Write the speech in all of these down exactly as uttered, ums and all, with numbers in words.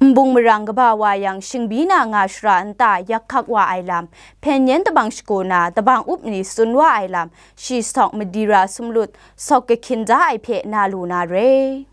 Nbung marang kaba wa yang, shingbi na nga shara nta yak hkak wa ai lam, hpyen yen dabang shagu na dabang up ni tsun wa ai lam, shi sawk madira sumlut sawk kahkyin da ai hpe na lu na re.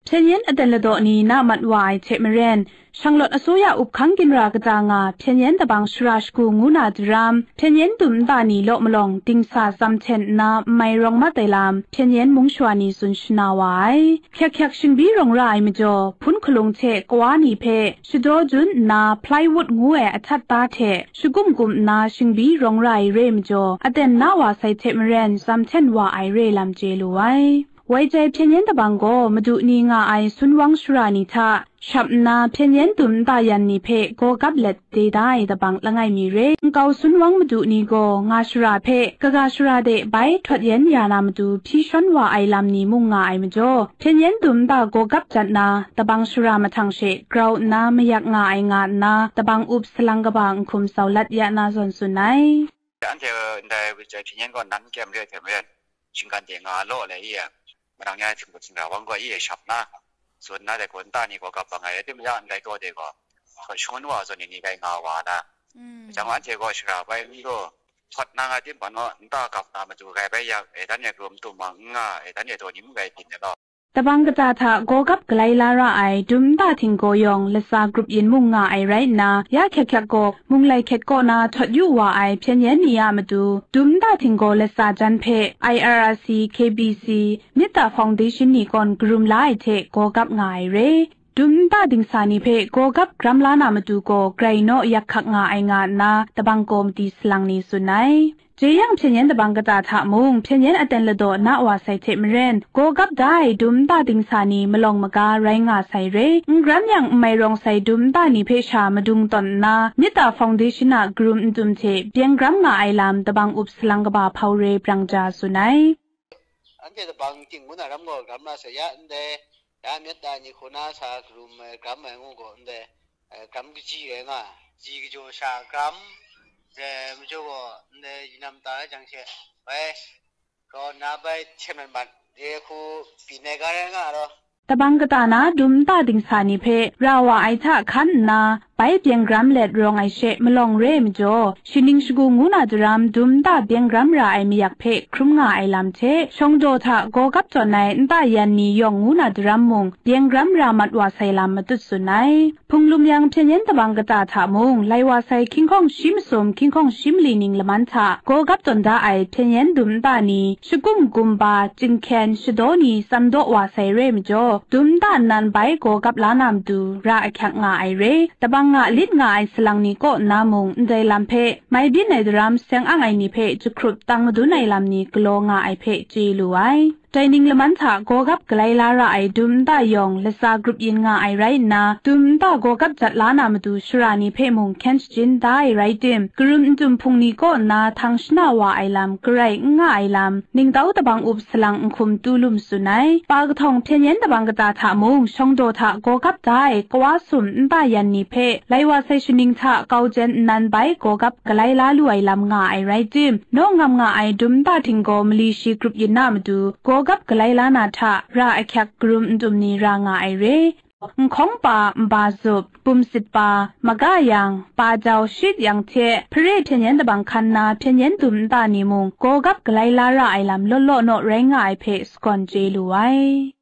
Hpyen yen aten ladaw ni na mat wa ai hte maren, shanglawt asuya up hkang ginra kata nga hpyen yen dabang shara shagu ngu na daram, hpyen yen dum nta ni law malawng dingsa tsam hten nna n mai rawng mat ai lam, hpyen yen mung shawa ni tsun shana wa ai. Hkyak hkyak shingbi rawng ra ai majaw, hpun hkalung hte kawa ni hpe shadaw jun nna, plywood ngu ai ahtat ta hte shagum gum nna shingbi rawng ra ai re majaw, aten na wa sai hte maren tsam hten wa ai re lam chye lu ai. Wai jai hpyen yen dabang gaw madu ni nga ai sunwang shara ni hta shap nna, hpyen yen dum nta yan ni hpe gawgap let de da ai dabang langai mi re. Nkau sunwang madu ni gaw nga shara hpe kaga shara de bai htawt yen ya na matu hpyi shawn wa ai lam ni mung nga ai majaw, hpyen yen dum nta gawgap jat na, dabang shara mahtang she grau nna mayak nga ai nga nna, dabang up salang kaba n hkum sau lat ya na zawn tsun ai. Anhte ndai wai jai hpyen yen gaw nan kyem re ai hte maren, shinggan de nga law le i e, manang nya htingbu htingra wang gaw i e shap na, tsun na de gaw, nta ni gaw gap bang ai, rai timung, ndai gaw de gaw, gaw shangun wa zawn ni ni rai nga wa na. Jang anhte gaw shara bai n lu, htawt na nga tim pan gaw, nta gap na matu rai bai yak, e dan e garum tum mang n nga, e dan e daw ni mung rai byin ai law. Dabang kata hta gawgap galai la ra ai dum nta htinggaw yawng latsa grup yin mung nga ai rai nna, ya hkyak hkyak gaw mung lai hkyet kaw na htawt yu wa ai hpyen yen ni a matu, dum nta htinggaw latsa jan hpe I R R C, K B C, Mita Foundation ni kawn karum la ai hte gawgap nga ai re. Dum nta dingsa ni hpe gawgap gram la na matu gaw grai naw yak hkak nga ai nga nna, dabang komiti salang ni tsun ai. Jeyang hpyen yen dabang kata hta mung, hpyen yen aten ladaw na wa sai hte maren, gawgap da ai dum nta dingsa ni malawng maga rai nga sai re. N gram yang n mai rawng sai dum nta ni hpe sha madung tawn nna, Mita Foundation a karum n tum hte byeng gram nga ai lam dabang up salang kaba hpau re brang ja tsun ai. Anhte dabang ting ngu na ram gaw gram la sai ya, ndai, ya myit da ni hku na sa karum ai, gram ai ngu gaw, ndai, eh, gram kaji rai nga, ji kajaw sha gram, dai majaw gaw, ndai, yinam ta ai jang she, bai, kaw na bai hten mat mat, re hku pyi ai ga rai nga law. Dabang kata na dum nta dingsa ni hpe ra wa ai hta hkan nna, bai byeng gram let rawng ai she malawng re ai majaw, shaning shagu ngu na daram dum nta byeng gram ra ai mayak hpe hkrum nga ai lam hte, shawng daw hta gawgap tawn ai nta yan ni yawng ngu na daram mung byeng gram ra mat wa sai lam matut tsun ai. Hpunglum yang hpyen yen dabang kata hta mung, lai wa sai hkying hkawng shi masum, hkying hkawng shi mali ning laman hta gawgap tawn da ai hpyen yen dum nta ni, shagum gumba, chyinghkyen, shadaw ni tsam daw wa sai re majaw, dum nta nnan bai gawgap la na matu ra ahkyak nga ai re. Dabang nga lit nga ai salang ni kaw nna mung, ndai lam hpe mai byin ai daram seng ang ai ni hpe jahkrup tang madun ai lam ni galaw nga ai hpe chye lu ai. Dai ning laman hta gawgap galai la ra ai dum nta yawng latsa grup yin nga ai rai nna, dum nta gawgap jat la na matu shara ni hpe mung hkyen shajin da ai rai tim, karum n tum hpung ni kaw nna htang shana wa ai lam garai n nga ai lam, ningtau dabang up salang n hkum tu lum tsun ai. Pa kahtawng hpyen yen dabang kata hta mung, shawng daw hta gawgap da ai kawa sum nta yan ni hpe, lai wa sai shaning hta kau jen nnan bai gawgap galai la lu ai lam nga ai rai tim, naw ngam nga ai dum nta htinggaw mali shi grup yin na matu, gawgap galai la na hta ra ahkyak karum n tum ni ra nga ai re. Nhkawng pa, nba zup, bum sit pa, maga yang, pa jau shit yang hte hpare hpyen yen dabang hkan na hpyen yen dum nta ni mung, gawgap galai la ra ai lam law law naw rai nga ai hpe sagawn chye lu ai.